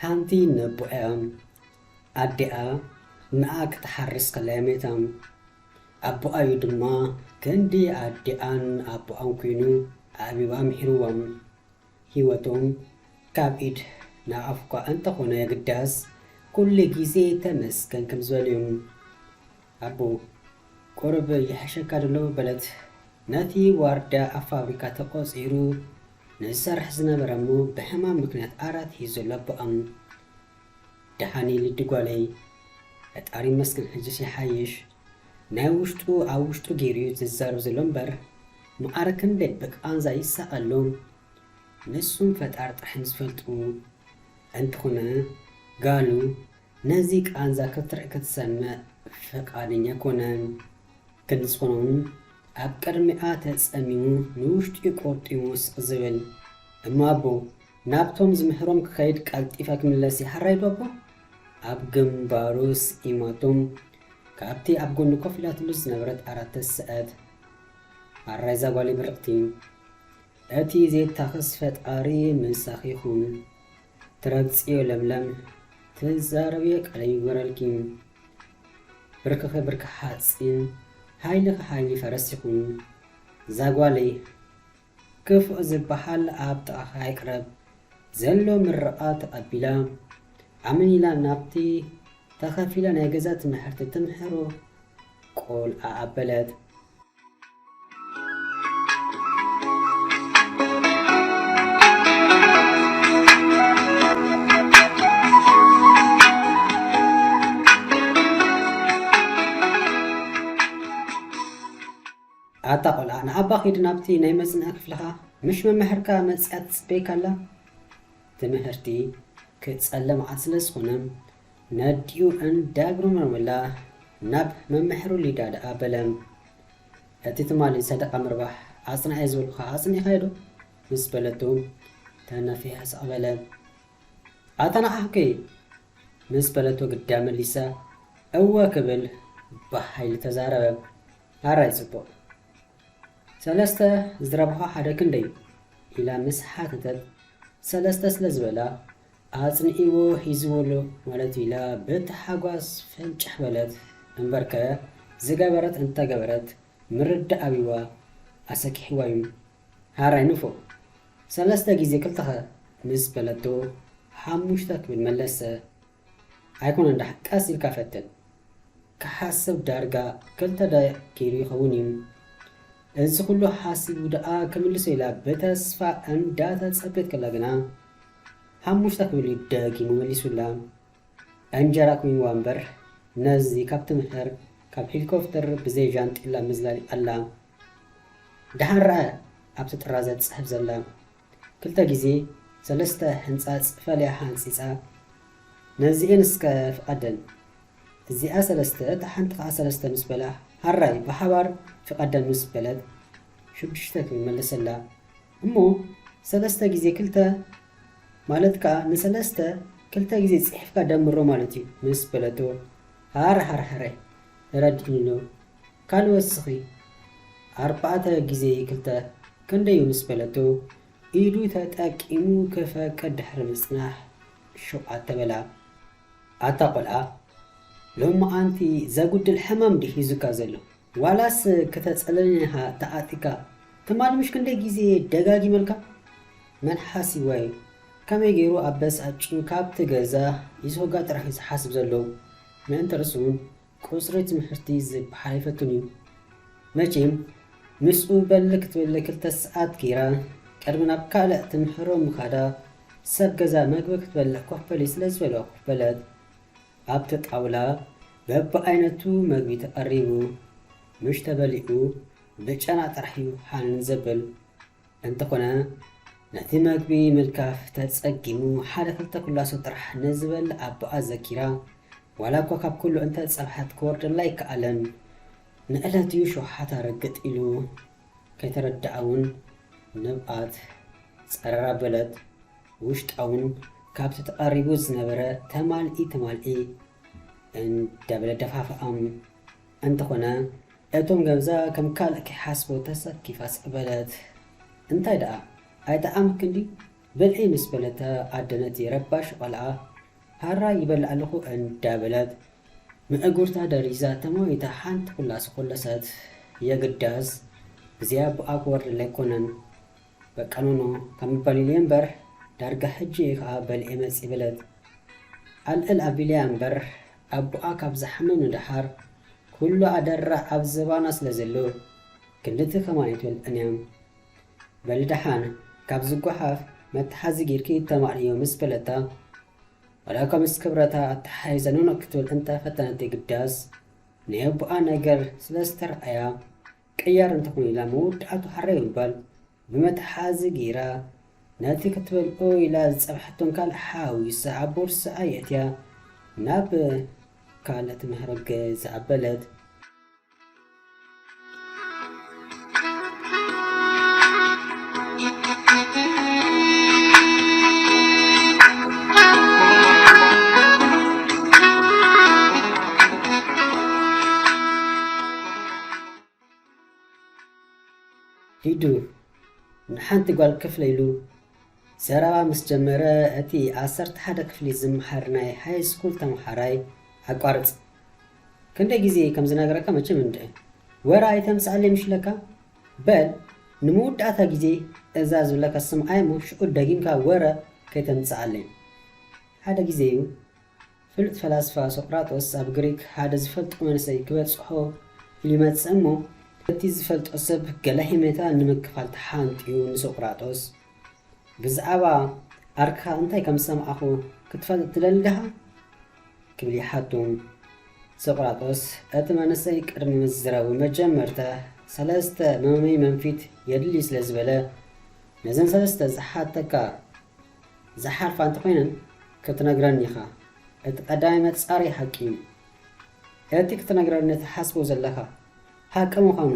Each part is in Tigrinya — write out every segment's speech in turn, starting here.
ሓንቲ ነቦኣ ኣዲኣ ንኣ ክትሓርስ ከላ የሜታ። ኣቦኣዩ ድማ ክንዲ ኣዲኣን ኣቦኣን ኮይኑ ኣዕቢባ ምሒርዎም። ህይወቶም ካብ ኢድ ናብ ኣፍ እኳ እንተኾነ የግዳስ ኩሉ ግዜ ተመስገን ከም ዝበሉ እዮም። ኣቦ ቁሩብ ይሕሸካ ደሎ በለት። ነቲ ዋርድያ ኣብ ፋብሪካ ተቖጺሩ ንዝሰርሕ ዝነበረ እሞ ብሕማም ምኽንያት ዓራት ሒዙ ዘሎ ኣቦኣ። ደሓን ኢልዲ ጓለይ፣ ፈጣሪ ይመስገን ሕጅስ ይሓይሽ። ናይ ውሽጡ ኣብ ውሽጡ ገይሩ እዩ ዝዛረብ ዘሎ እምበር፣ መዓረ ክንደይ ብቃንዛ ይሳቐ ኣሎ። ንሱን ፈጣሪ ጥራሕ እዮም ዝፈልጡ። እንተኾነ ጋሉ ነዚ ቃንዛ ክትርኢ ክትሰምዕ ፈቃደኛ ኣይኮነን። ክንዲ ዝኾነ እውን ኣብ ቅድሚኣ ተጸሚሙ ንውሽጢ ቆርጢሙ ስቕ ዝብል። እሞ ኣቦ ናብቶም ዝምሕሮም ክኸይድ ቀልጢፈ ክምለስ ይሓራይ ዶ ኣቦ? ኣብ ግንባሩ ስኢማቶም ካብቲ ኣብ ጎኑ ኮፍ ኢላትሉ ዝነበረት ዓራት ተስአት። ኣራይ እዛ ጓለይ ብርቕቲ፣ እቲ ዘይታኸስ ፈጣሪ ምሳኺ ይኹን። ትረግጽዮ ለምለም፣ ትዛረብዮ ቃል ይግበረልኪ። ብርክኺ ብርኪ ሓጺን፣ ሓይልኺ ሓይሊ ፈረስ ይኹን። እዛ ጓለይ ክፉእ ዝበሃል ኣብ ጥቓኻ ኣይቅረብ። ዘሎ ምርቓ ተቐቢላ፣ ኣመን ኢላ ናብቲ ተኸፊላ ናይ ገዛ ትምሕርቲ ትምሕሮ ቆልዓ ኣበለት። ኣታ ቆልዓ፣ ንኣባ ኺድ ናብቲ ናይ መጽንዒ ክፍልኻ፣ ምሽ መምህርካ መጺኣ ትጽበየካ ኣላ። ትምህርቲ ክጸልእ መዓት ስለ ዝኾነ፣ ነዲኡ እንዳጉረምረመላ ናብ መምህሩ ሊዳ ደኣ በለ። እቲ ትማሊ ሰደቓ ምርባሕ ኣጽንዐ ዝበልኩኻ ኣጽኒዕኻዮ ዶ? ምስ በለቶ፣ ተነፊሐ ስቕ በለ። ኣታ ንዓኺ ምስ በለቶ ግዳ መሊሳ፣ እወ ክብል ብሓይሊ ተዛረበ። ኣራይ ጽቡቕ። ሰለስተ ዝረብሖ ሓደ ክንደይ? ኢላ ምስ ሓተተት፣ ሰለስተ ስለ ዝበላ፣ ኣጽኒዕዎ ሒዝዎ ኣሎ ማለት እዩ ኢላ ብታሓጓስ ፍንጭሕ በለት። እምበርከ ዝገበረት እንተገበረት ምርዳእ ኣብይዋ ኣሰኪሕዋ እዩ። ሓራይ ንፉዕ። ሰለስተ ግዜ ክልተኸ? ምስ በለቶ፣ ሓሙሽተ ክብል መለሰ። ኣይኮነን ደሓን፣ ቀስ ኢልካ ፈትን። ክሓስብ ዳርጋ ክልተ ደቂቕ ገይሩ ይኸውን እዩ። እዚ ኩሉ ሓሲቡ ደኣ ክምልሶ ኢላ ብተስፋ እንዳተጸበየት ከላ ግና፣ ሓሙሽተ ክብል እዩ ደጊሙ መሊሱላ። እንጀራ ኮይንዋ እምበር፣ ነዚ ካብ ትምሕር፣ ካብ ሄሊኮፕተር ብዘይ ጃንጢላ ምዝላል ይቐላ። ደሓን ረኣ ኣብቲ ጥራዘ ትጽሕፍ ዘላ። ክልተ ግዜ ሰለስተ ሕንጻጽ ፈልያ ሓንጺጻ፣ ነዚኤን እስከ ፍቐደን። እዚኣ ሰለስተ፣ እታ ሓንቲ ኸኣ ሰለስተ ምስ በላ፣ ሃራይ ብሓባር ፍቐደን ምስ በለት፣ ሽዱሽተ ክብል መለሰላ። እሞ ሰለስተ ግዜ ክልተ ማለት ከኣ ንሰለስተ ክልተ ግዜ ጽሒፍካ ደምሮ ማለት እዩ ምስ በለቶ፣ ሃረ ሃረ ሃረ ተረዲእኒ ኣሎ። ካልእ ወስኺ፣ ኣርባዕተ ግዜ ክልተ ክንደይ እዩ ምስ በለቶ፣ ኢዱ ተጠቂሙ ክፈቅድ ድሕሪ ምጽናሕ ሸውዓተ በላ። ኣታ ቆልዓ፣ ሎማዓንቲ ዘጉድል ሕማም ድዩ ሒዙካ ዘሎ? ዋላስ ክተጸልለኒ ኢኻ ተዓጢቕካ? ትማሊ ምሽ ክንደይ ግዜ ደጋጊመልካ? መን ሓሲብዋ እዩ? ከመይ ገይሩ ኣበሳጭዩ ካብቲ ገዛ ይስወጋ ጥራሕ እዩ ዝሓስብ ዘሎ። ምእንቲ ርእሱ እውን ቁጽሪ ትምህርቲ ዝበሃል ኣይፈቱን እዩ። መቸም ምስኡ በል ክትብል ክልተ ሰዓት ገይራ ቅድሚ ናብ ካልእ ትምህሮ ምኻዳ ሰብ ገዛ መግቢ ክትበልዕ ኮፍ በሊ ስለ ዝበልዋ ኮፍ በለት። ኣብቲ ጣውላ በብዓይነቱ መግቢ ተቐሪቡ። ምሽ ተበሊዑ ብጨና ጥራሕ እዩ ሃንን ዘብል። እንተኾነ ነቲ መግቢ ምልካፍ ተጸጊሙ ሓደ ክልተ ኩላሶ ጥራሕ ንዝበልዕ ኣቦኣ ዘኪራ፣ ዋላ እኳ ካብ ኩሉ እንተጸብሐት ክወርደላ ኣይከኣለን። ንዕለት እዩ ሸውሓታ ርግጥ ኢሉ። ከይተረድኣ እውን ንብኣት ጸረር ኣበለት። ውሽጣ እውን ካብቲ ተቐሪቡ ዝነበረ ተማልኢ ተማልኢ እንዳበለ ደፋፍኣም። እንተኾነ እቶም ገዛ ከም ካልእ ከይሓስቦ ተሰኪፋ ስቕ በለት። እንታይ ደኣ ኣይጠዓመክን ድዩ? ብልዒ ምስ በለታ ኣደ ነቲ ረባሺ ቆልዓ ሃራ ይበልዕ ኣለኹ እንዳበለት ምእጉርታ ደሪዛ ተማዊታ ሓንቲ ኩላስ ኮለሰት። የግዳስ እዚኣ ብኣፍ ወርድላ ኣይኮነን። በቃ ኖኖ ካብ ምባል ኢሉ እምበር ዳርጋ ሕጂ ከኣ በልኤ መጽእ በለት። ኣልዕል ኣቢለያ እምበር ኣቦኣ ካብ ዝሓመም ንደሓር ኩሉ ኣደራ ኣብ ዝባና ስለ ዘሎ ክንድቲ ከማን ኣይትበልዕን እያ። በሊ ደሓን ካብ ዝጓሓፍ መተሓዚ ጌርኪ ተማዕልዮ ምስ በለታ ዋላ እኳ ምስ ክብረታ ኣተሓሒዛ ኖኖ ክትብል እንተ ፈተነት የግዳስ ናይ ኣቦኣ ነገር ስለ ዝተረኣያ ቅያር እንተኾይኑ ኢላ መወዳእቱ ሓራይ ብምባል ብመትሓዚ ገይራ ነቲ ክትበልኦ ኢላ ዝጸብሐቶን ካልእ ሓዊሳ ኣብ ቦርስኣ የእትያ ናብ ካልእ መሕረጊ ዝኣበለት። ሊዱ ንሓንቲ ጓል ክፍለ ኢሉ ዘረባ ምስ ጀመረ፣ እቲ ዓሰርተ ሓደ ክፍሊ ዝመሃር ናይ ሃይ ስኩል ተምሃራይ ኣቋርጽ። ክንደይ ግዜ ከም ዝነግረካ መቸም እንድዒ። ወረ ኣይተምጽኣለይ ምሽ ኢለካ? በል፣ ንምውዳእታ ግዜ እዛ ዝብለካ ስምዓይ እሞ ሽዑ ደጊምካ ወረ ከይተምጽኣለይ። ሓደ ግዜ እዩ ፍሉጥ ፈላስፋ ሶቅራጦስ ኣብ ግሪክ ሓደ ዝፈልጦ መንእሰይ ክበጽሖ ኢሉ ይመጽእ እሞ፣ እቲ ዝፈልጦ ሰብ ገለ ሄሜታ ንምክፋል ተሓንጥዩ ንሶቅራጦስ፣ "ብዛዕባ ዓርክኻ እንታይ ከም ዝሰማዕኹ ክትፈልጥ ትደሊ ዲኻ?" ክብል ይሓቱ። ሶቅራጦስ፣ እቲ መንእሰይ ቅድሚ ምዝራቡ መጀመርታ ሰለስተ መመይ መንፊት የድሊ ስለ ዝበለ፣ ነዘን ሰለስተ ዝሓተካ ዝሓልፋ እንተኾይነን ክትነግረኒ ኢኻ። እቲ ቀዳማይ መጻረዪ ሓቂ እዩ። እቲ ክትነግረኒ ትሓስቦ ዘለኻ ሓቂ ምዃኑ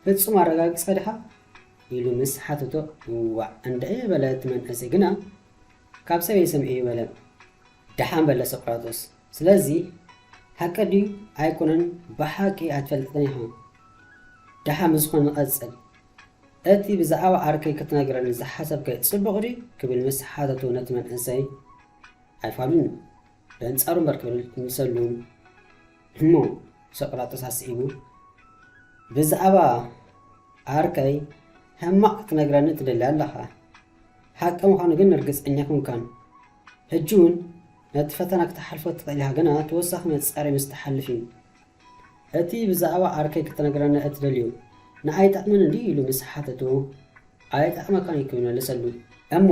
ፍጹም ኣረጋጊጽካ ዲኻ? ኢሉ ምስ ሓተቶ፣ እዋእ እንድዒ በለ እቲ መንእሰይ ግና፣ ካብ ሰበይ ሰሚዐ እዩ በለ። ደሓን በለ ሶቅራጦስ፣ ስለዚ ሓቂ ድዩ ኣይኮነን ብሓቂ ኣይትፈልጥን ኢኻ። ደሓን ብዝኾነ ንቐጽል። እቲ ብዛዕባ ዓርከይ ክትነግረኒ ዝሓሰብካዮ ጽቡቕ ድዩ? ክብል ምስ ሓተቶ ነቲ መንእሰይ ኣይፋሉን፣ በንጻሩ እምበር ክብል ይምልሰሉ። እሞ ሶቅራጦስ ኣስዒቡ፣ ብዛዕባ ዓርከይ ሕማቕ ክትነግረኒ ትደሊ ኣለኻ። ሓቂ ምዃኑ ግን ርግጸኛ ኣይኮንካን። ሕጂ እውን ነቲ ፈተና ክትሓልፎ ትኽእል ኢኻ፣ ግና ተወሳኺ መጻረዪ ምስ ትሓልፍ እዩ። እቲ ብዛዕባ ዓርከይ ክትነግረኒ እትደልዮ ንዓይ ይጠቕመኒ ድዩ? ኢሉ ምስ ሓተቶ፣ ኣይጠቕመካን እዩ ክብል መለሰሉ። እሞ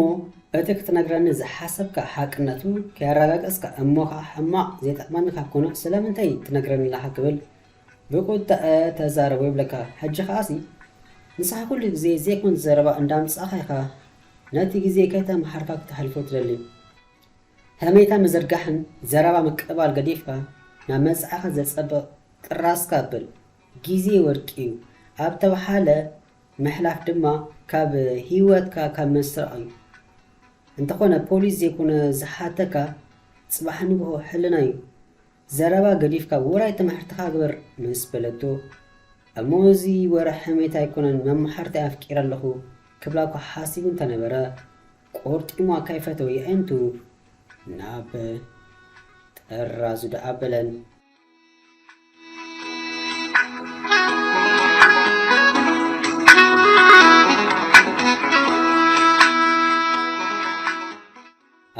እቲ ክትነግረኒ ዝሓሰብካ ሓቅነቱ ከየረጋገጽካ እሞ ኸዓ ሕማቕ ዘይጠቕመኒ ካብ ኮነ ስለምንታይ ትነግረኒ ኣለኻ ክብል ብቁጠዐ ተዛረቦ ይብለካ። ሕጂ ኸዓሲ ንስኻ ኩሉ ግዜ ዘይኮን ዘረባ እንዳምጻእኻ ኢኻ ነቲ ግዜ ከይተመሃርካ ክተሕልፎ ትደሊ። ሃሜታ ምዝርጋሕን ዘረባ ምቅባል ገዲፍካ ናብ መጻኢኻ ዘጸብቕ ጥራዝካ ኣብል። ግዜ ወርቂ እዩ ኣብ ተባሃለ ምሕላፍ ድማ ካብ ህይወትካ ካብ ምስራቕ እዩ። እንተኾነ ፖሊስ ዘይኮነ ዝሓተካ ጽባሕ ንግሆ ሕልና እዩ። ዘረባ ገዲፍካ ውራይ ትምህርትኻ ግበር ምስ በለቶ፣ እሞ እዚ ወረ ሕሜት ኣይኮነን መማሓርተይ ኣፍቂረ ኣለኹ ክብላ እኳ ሓሲቡ እንተነበረ፣ ቆርጢሙ ከይፈተወ የዒንቱ ናብ ጥራዙ ደኣ ኣበለን።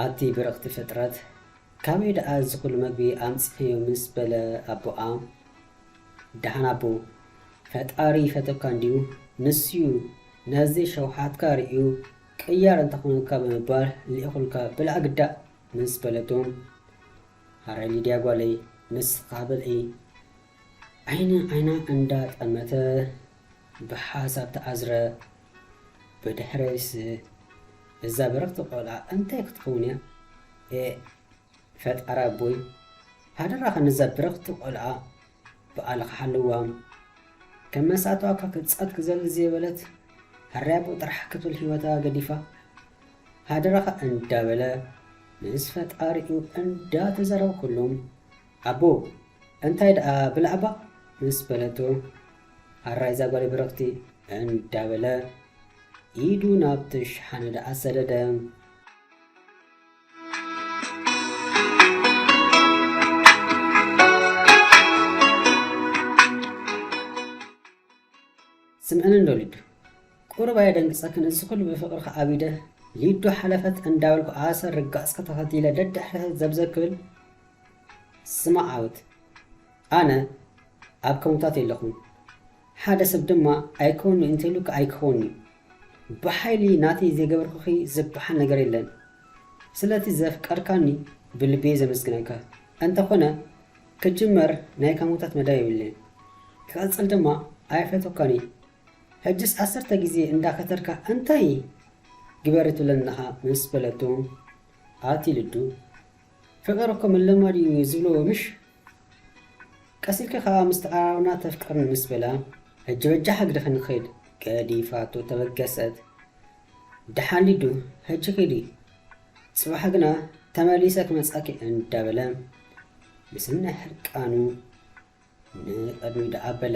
ኣቲ ብርቕቲ ፍጥረት፣ ካበይ ደኣ እዚ ኩሉ መግቢ ኣምጺእካዮ? ምስ በለ ኣቦኣ፣ ደሓን ኣቦ፣ ፈጣሪ ይፈተካ እንድዩ፣ ንሱ'ዩ ነዚ ሸውሓትካ ርእዩ ቅያር እንተኾነካ ብምባል ልኢኹልካ ብላዕ ግዳእ ምስ በለቶ፣ ሓራይ ሊድያ ጓለይ፣ ንስኻ ብልዒ። ዓይኒ ዓይና እንዳጠመተ ብሓሳብ ተኣዝረ። ብድሕረይስ እዛ ብርኽቲ ቆልዓ እንታይ ክትኸውን እያ? ኤእ፣ ፈጣሪ ኣቦይ፣ ሃደራኻ ነዛ ብርኽቲ ቆልዓ ብኣልኻ ሓልዋ። ከም መሳእተዋካ ክትጻት ክዘል ዘየበለት፣ ሃራይ ኣቦ ጥራሕ ክትብል ህይወታ ገዲፋ፣ ሃደራኻ እንዳበለ ምስ ፈጣሪኡ እንዳተዛረበ ኩሎም፣ ኣቦ፣ እንታይ ደኣ ብላዕባ? ምስ በለቶ፣ ሃራይ እዛ ጓለይ ብርኽቲ እንዳበለ ኢዱ ናብቲ ሸሓነ ደኣ ሰደደ። ስምዕኒ እንዶ ሊዱ፣ ቁሩብ ኣየደንግጸክን? እዚ ኩሉ ብፍቕርኺ ኣቢደ፣ ሊዱ ሓለፈት እንዳበልኩ ኣሰር ርጋጽኪ ተኸቲለ ደድሕርኺ ዘብዘብ ክብል፣ ስማዕ ዓወት፣ ኣነ ኣብ ከሙታት የለኹን። ሓደ ሰብ ድማ ኣይከውን'ዩ እንተኢሉካ ኣይክኸውን'ዩ። ብሓይሊ ናተይ ዘይገበርኩኺ ዝበሃል ነገር የለን። ስለቲ ዘፍቀርካኒ ብልበይ ዘመስግነካ። እንተኾነ ክጅመር ናይ ከሙታት መዳይ የብለይን። ክቐጽል ድማ ኣይፈተኳን እየ። ሕጅስ ዓሰርተ ግዜ እንዳከተርካ እንታይ ግበሪ ትብለኒ ኣለኻ ምስ በለቶ፣ ኣቲ ልዱ፣ ፍቕር እኮ ምልማድ እዩ ዝብልዎ ምሽ? ቀስ ኢልኪ ከኣ ምስ ተቐራረብና ተፍቅርኒ ምስ በላ፣ ሕጂ በጃ ሕግድኺ ንኺድ። ገዲፋቶ ተበገሰት። ደሓን ሊዱ፣ ሕጂ ኪዲ፣ ጽባሕ ግና ተመሊሰ ክመጻኪ እንዳበለ ምስናይ ሕርቃኑ ንቕድሚት ደኣ ኣበለ።